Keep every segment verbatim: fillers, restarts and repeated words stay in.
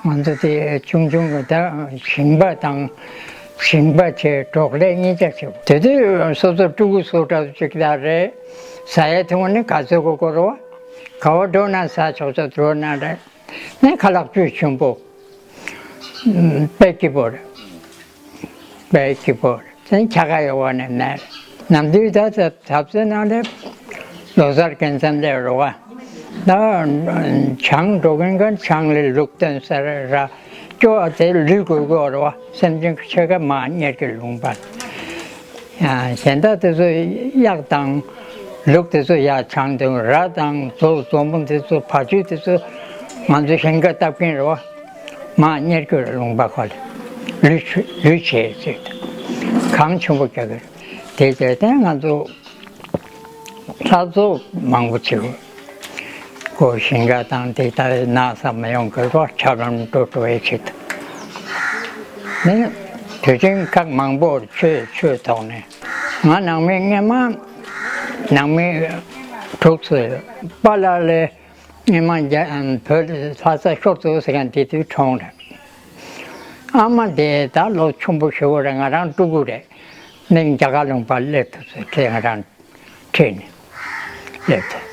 ང་ཚོ་དེ་ཆུང་ཆུང་གི་ད་ཞིང་པ་དང་ཞིང་པ་བྱས་འབྲོག་ལས་གཉིས་ཆ་བྱེད། དེ་དུས་སོ་སོ་ཕྲུ་གུ་སུ་འདྲ་ཅིག་ལ་རེད། ཟ་ཡའི་ཐུང་ནི་ག་ཚོད་གོ་གོ་རོ། ག་བ་འགྲོ་ན་ཟ་ཆོག་ཆོག་འགྲོ་ན་རེད། ནས་ཁ་ལག་བཅུད་ཆེན་པོ། དཔེ་སྐྱིད་པོ་རེད། དཔེ་སྐྱིད་པོ་རེད། ཙན་ཆ་ག་ཡོད་བ་ནས་མེད། ནམ་དུས་ད་ད་ཐབ་ཚོད་ནང་ལས་ལོ་སར་གན་ཚན་ལས་རོ་བ། ད་ཆང་འགྲོ་མཁན་གན་ཆང་ལས་ལུག་སྟོན་ས་ར་སྐྱོ་བ་དེ་ལུས་དགོས་དགོས་རོ་བ། སེམས་ཅན་ཆེ་ག་མ་གཉེར་གི་ལུང་པ། གཞན་དག་དེ་ཚོ་གཡག་དང་ལུག་དེ་ཚོ་ཡ་ཆང་དང་ར་དང་མཛོ་མཛོ་མོ་དེ་ཚོ་བ་ཕྱུགས་དེ་ཚོ་ང་ཚོ་ཞིང་ཁ་བཏབ་མཁན་རེད་བ། མ་གཉེར་གྱི་ལུང་པ་ཁོ་ལ་ལུས་ཆེ་ལུས་ཆེ་ཟེར། གངས་ཆེན་པོ་རྒྱག་གི་རེད། དེ་བྱས་ཏེ་ང་ཚོ་ལྷ་བཟོ་མང་པོ་བྱེད་དགོས། ཞིང་ཁ་དང་དེ་ལྟར་ན་ཚ་མི་ཡོང་གི་རོ། ཆབ་རོམ་འགྲོ་འགྲོ་ཡའི་ཆེད་དུ། ནི་དུས་ཆེན་ཁག་མང་པོར་ཆོས་ཆོས་ཐོག་ནས། ང་ནང་མི་སྔས་མ་ནང་མི་དྲུག་ཚོས་པཱ་ལགས་ལས་སྔས་མ་རྒྱ་བོད་ལྷ་ས་ཤོར་ཚོ་ཟེར་མཁན་དེ་དུས་གྲོངས་རེད། ཨ་མ་དེ་ད་ལོ་ཆུང་པོ་ཞེ་བོ་རེད། ང་རང་ཕྲུ་གུ་རེད། ནི་རྒྱ་གར་ལུང་པ་སླེབས་ཐུབ་ཚོད་ཁྲིད་ང་རང་ཁྲིད་ནས་སླེབས་ཐུབ།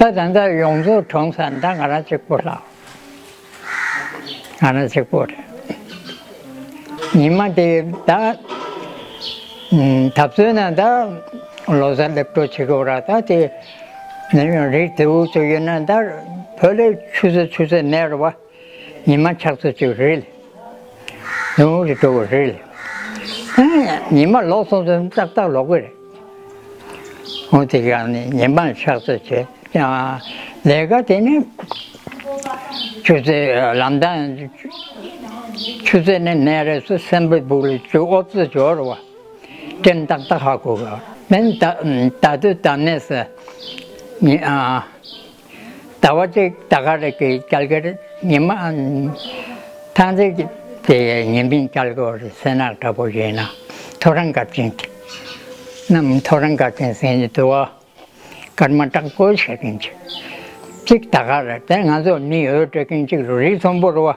ད་ད་ལྟ་ཡོངས་རྫོགས་གྲོངས་ས་ད་ང་རང་གཅིག་པོ་ལྷག་ང་རང་གཅིག་པོ་རེད། ཉི་མ་དེ་ད་ཐབ་ཚོད་ན་ད་ལོ་གསར་སླེབས་འགྲོ་བྱེད་དགོས་ར། ད་དེ་ནས་རི་དེའུ་ཚོ་ཡོད་ན་ད་བོད་ལས་ཆུ་ཚོད་ཆུ་ཚོད་ནས་རེད་བ། ཉི་མ་ཆག་ཚོད་ཅིག་རེད། ལུང་རི་འགྲོ་བ་རེད། ཉི་མ་ལོག་སོང་ཚོད་ཏག་ཏག་ལོག་གི་རེད། འོ་དེ་ག་ནི་ཉི་མ་ཆག་ཚོད་བྱེད། ལས་ཀ་དེ་ནི་ཆུ་ཚོད་ལམ་སྟངས་ཆུ་ཚོད་ནས་ནས་རེད་སུ་སེམས་པའི་སྦུག་ལ་ཆུ་ཨོབ་ཙི་འབྱོར་བ། དྲན་ཏག་ཏག་ཧ་གོ་གི། མིན་ད་ད་དུས་ད་ནས་སུ་ཉི་ཨ་ཟླ་བ་གཅིག་ད་ག་རེ་གི་སྐྱལ་གི་རེད། ཉི་མ་ཐང་རྩེ་གི་དེ་ཉི་མིན་སྐྱལ་གི་རེད། སེར་ནག་འདྲ་པོ་ཡིན་ན་ཐོ་རངས་སྐར་ཆེན་གྱི་གནམ་ཐོ་རངས་སྐར་ཆེན་ཟེར་ནི་འདུག་བ། སྐར་མ་དྲག་པོ་ཆགས་མཁན་ཅིག་གཅིག་ད་ག་རེད། དེ་ང་ཚོ་ནི་འོད་སྤྲོད་མཁན་ཅིག་རུ་རིགས་མཐོན་པོ་རུ་བ།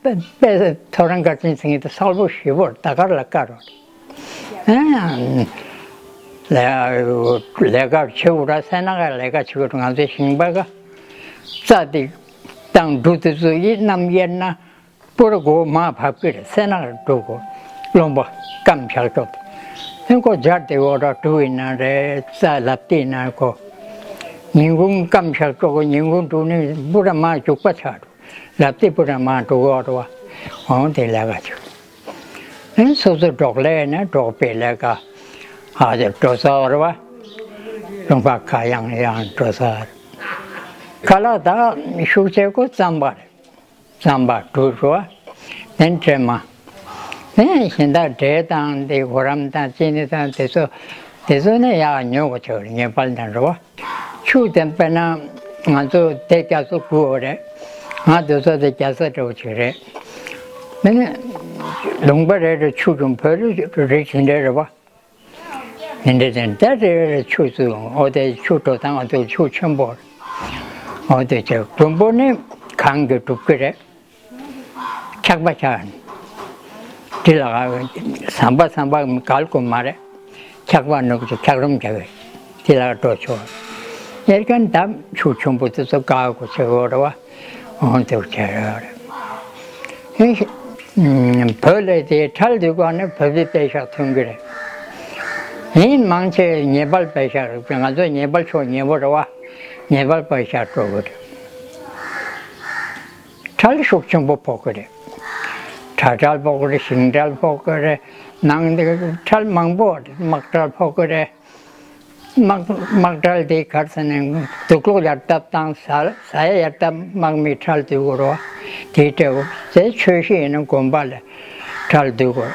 དཔེ་དཔེ་ཐོ་རངས་སྐར་ཆེན་ཟེར་མཁན་དེ་གསལ་པོ་ཞེ་པོ་རེད། ད་ག་རེ་ལ་དཀར་རོ། ལས་ལས་ཀ་བྱེད་དགོས་ར། སེར་ནག་ག་ལས་ཀ་བྱེད་དགོས་ར། ང་ཚོའི་ཞིང་པ་ག་རྩྭ་དེ་བཏང་འབྲུ་དེ་ཚོ་ཡི་གནམ་དབྱེར་ན་པུ་ར་སྒོ་མ་བབས་ཀྱི་རེད། སེར་ནག་འགྲོ་དགོས། རློན་པ་སྐམ་བཞག་ཆོག་དེ་ཁོ་སྦྱར་དེ་འོ་ར་འབྲུ་ཡིན་ན་རེད། རྩྭ་ལབ་དེ་ཡིན་ན་ཁོ་ཉིན་གུང་སྐམ་བཞག་ཆོག་གི། ཉིན་གུང་འབྲུ་ནི་པུ་ར་མ་རྒྱུག་པ་ཆགས་འགྲོ། ལབ་དེ་པུ་ར་མ་འགྲོ་གི་འོ་ར་བ། འོང་དེ་ལས་ཀ་བྱེད། ཨེ་སོ་སོ་འབྲོག་ལས་ན་འབྲོག་པའི་ལས་ཀ་ཧ་ཅང་འགྲོ་ས་བར་བ། ལུང་པ་ཁ་ཡང་ཡང་འགྲོ་ས་བར། ཁ་ལག་ད་ཤུགས་ཆེ་ཀོ་རྩམ་པ་རེད། རྩམ་པ་འབྲུ་རུ་བ། དེ་འདྲེ་མ། དེ་གཞན་དག་འབྲས་དང་དེ་གོ་རམ་དང་ཅི་ནི་དང་དེ་ཚོ་དེ་ཚོ་ནི་ཡག་ཉོ་གོ་ཆོག་རེད། ཉེ་པར་དང་རུ་བ། ཆུ་དེ་དཔེར་ན་ང་ཚོ་དེ་རྒྱ་མཚོ་དགུ་བ་རེད། ང་དེ་ཚོ་དེ་རྒྱ་ས་འདྲ་བོ་ཅིག་རེད། མིན་ན་ལུང་པ་རེ་རེ་ཆུ་ཆུང་བོད་རིགས་རིགས་དེ་འདྲ་རེད་བ། དེ་འདྲ་དེ་འདྲ་རེ་རེ་ཆུ་ཚུད་འོ་དེ་ཆུ་འགྲོ་སྟངས་འོ་དེ་ཆུ་ཆེན་པོ་རེད། འོ་དེ་ཆེ་དགུན་པོ་ནི་གངས་ཀྱིས་སྒྲུབ་ཀྱི་རེད། འཁྱག་པ་ཆགས་ནས། དེ་ལ་ཟམ་པ་ཟམ་པ་གལ་དགོས་མ་རེད། འཁྱག་པ་ནུབ་ཀྱི་འཁྱག་རོམ་རྒྱག་གི། དེ་ལ་འགྲོ་ཆོག་ཡེར་མཁན་འདམ་ཆུ་ཆེན་པོ་དེ་ཚོ་བཀག་དགོས་ཆེ་གོ་རེད་བ། འོང་དེ་བྱས་ཡོད་རེད། ཧེ། བོད་ལས་དེ་ཁྲལ་དུས་གོ་ནས་བོད་པའི་པད་ཤག་ཐོན་གི་རེད། ཡིན་མང་ཆེ་ཉེ་པར་པད་ཤག་རེད། ང་ཚོ་ཉེ་པར་ཕྱོགས་ཉེ་པོ་རེད་བ། ཉེ་པར་པད་ཤག་འགྲོ་གི་རེད། ཁྲལ་ཤུགས་ཆེན་པོ་ཕོག་གི་རེད། དྲ་ཁྲལ་ཕོག་གི་རེད། ཞིང་ཁྲལ་ཕོག་གི་རེད། ནང་དེ་ཁྲལ་མང་པོ་རེད། དམག་ཁྲལ་ཕོག་གི་རེད། དམག་དམག་ཁྲལ་དེ་གར་ས་ནས་དུག་ལོག་ཡར་བཏབ་དང་ཟ་ཟ་ཡ་ཡར་བཏབ་དམག་མི་ཁྲལ་དུ་གོ་རོ། དེ་སྤྲད་དགོས་ཟེར། ཆོས་ཤིག་ཡིན་ན་དགོན་པ་ལ་ཁྲལ་དུ་གོ།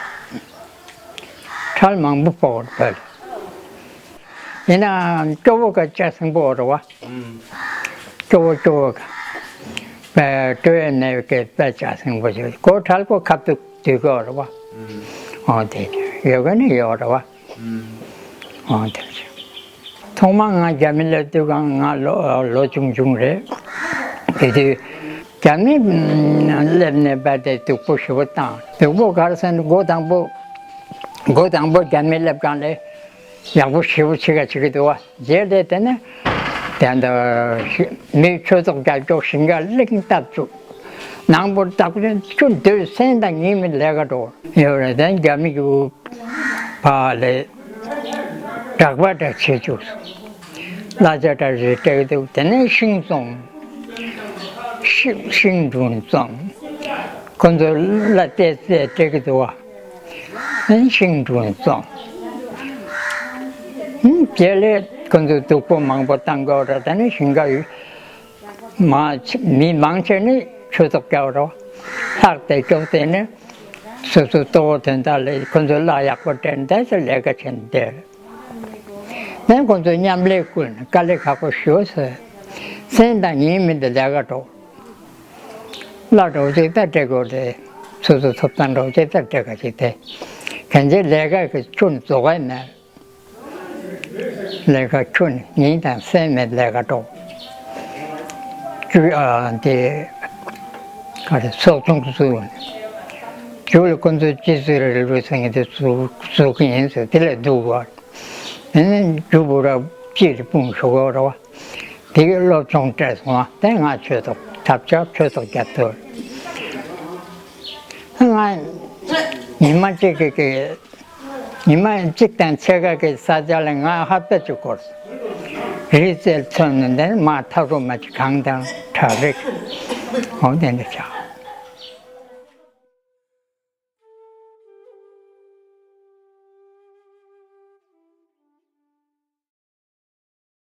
ཁྲལ་མང་པོ་ཕོག་གི་རེད། ཡིན་ནའང་སྐྱོ་བོ་ག་ལྕགས་སྲིན་པོ་རེད་བ། སྐྱོ་བོ་སྐྱོ་བོ་ག་པའི་སྤྲོ་ཡས་མེད་པའི་དཔེ་ལྕགས་སྲིན་པོ་ཞིག་གོ། ཁྲལ་གོ་ཁབ་ཏུ་དུས་གོ་རེད་བ། འོ་དེ་ཡོད་ག་ནི་ཡོད་རེད་བ། འོ་དེ་ཐོག་མ་ང་རྒྱ་མི་ལ་དུས་གང་ང་ལོ་ལོ་ཆུང་ཆུང་རེད། དེ་དུས་ རྒྱ་མི་སླེབས་ནས་བར་དེ་སྡུག་པོ་ཞེ་པོ་བཏང་། སྡུག་པོ་ག་རེ་ཟེར་ན། འགོ་དང་པོ་འགོ་དང་པོ་རྒྱ་མི་སླེབས་སྒང་ལ་ཡག་པོ་ཞེ་པོ་བྱེད་ག་བྱེད་ཀྱི་འདུག་བ། རྗེས་ལ་དེ་ནས་དེ་འདྲ་མི་ཆོས་ཚོགས་རྒྱག་ཆོག་ཞིང་ཁ་གླིང་སྟབས་བཅུག་ནང་པོར་བདག་སྐྱོང་ཆུ་འདོད་སེམས་དང་ཉིན་མི་ལས་ཀ་འགྲོ་ཡོད་རེད། དེ་རྒྱ་མི་གི་ཕར་ལ་དྲག་པ་འདྲ་བྱེད་བཅུག་གླ་ཆ་འདྲ་རེ་སྤྲད་ཀྱི་འདུག་དེ་ནས་ཤིང་བཙོང་། ཤིང་ཤིང་དྲུང་བཙོང་། ཁོ་ཚོ་གླ་བལྟས་ཚད་སྤྲད་ཀྱི་འདུག་བ། ཤིང་དྲུང་བཙོང་། རྗེས་ལ་ཁོ་ཚོ་སྡུག་པོ་མང་པོ་བཏང་དགོས་རེད། དེ་ནས་ཞིང་ཁ་ཡོད། མ་མི་མང་ཆེ་ནི་ཆོས་ཚོགས་རྒྱག་རོགས། ལྷག་དེ་སྐྱོབ་དེ་ནི་སོ་སོ་ལྟོ་གོས་དོན་དག་ལ་ཁོ་ཚོ་གླ་ཡག་པོ་སྤྲད་ནས་དེ་ཚོ་ལས་ཀ་བྱེད་བསྡད། ནས་ཁོ་ཚོ་མཉམ་ལས་བསྐུལ་ནས་དཀའ་ལས་ཁག་པོ་ཞུ་ཟེར། སེམས་དང་ཉིན་མི་འདི་ལས་ཀ་འགྲོ། གླ་འགྲོ་ཅིག་ད་སྤྲད་དགོས་རེད། སོ་སོ་ཐོབ་ཐང་འགྲོ་ཅིག་ད་སྤྲད་ག་ཅིག་དེ། གན་ཅི་ལས་ཀ་གི་ཆུ་ནི་རྫོགས་ཀ་མེད། ལས་ཀ་ཁྱོན་ནས་ཉིན་དང་མཚན་མེད་ལས་ཀ་འགྲོ། རྒྱུ་ཨ་དེ་ག་རེ་ཚོགས་ཆུང་བཙུགས་ནས། རྒྱུ་ལ་ཁོ་ཚོས་སྤྱི་ཚོགས་རིང་ལུགས་ཟེར་མཁན་དེ་བཙུགས་བཙུགས་ཀྱི་ཡིན་ཟེར། དེ་ལས་སྡུག་པ། དེ་ནས་རྒྱུ་བུ་ར་སྤྱི་ལ་དཔུང་ཞུ་དགོས་རེད་བ། དེ་གི་སློབ་སྦྱོང་སྤྲད་སོང་བ། དེ་ང་ཆོས་ཚོགས་ཐབས་ཆག་ཆོས་ཚོགས་རྒྱབ་ཐུབ། ང་ཉི་མ་གཅིག་གི་གི་ཉི་མ་གཅིག་དང་ཕྱེད་ཀ་གི་ས་ཆ་ལ་ང་ཧབ་ཏ་གཅིག་འགོར། རི་རྩེར་ཐོན་ནས་འདིར་མར་ཐག་རོ་མ་གཅིག་གང་དང་བྲག་རི་འོ་དེ་འདྲ་ཆགས།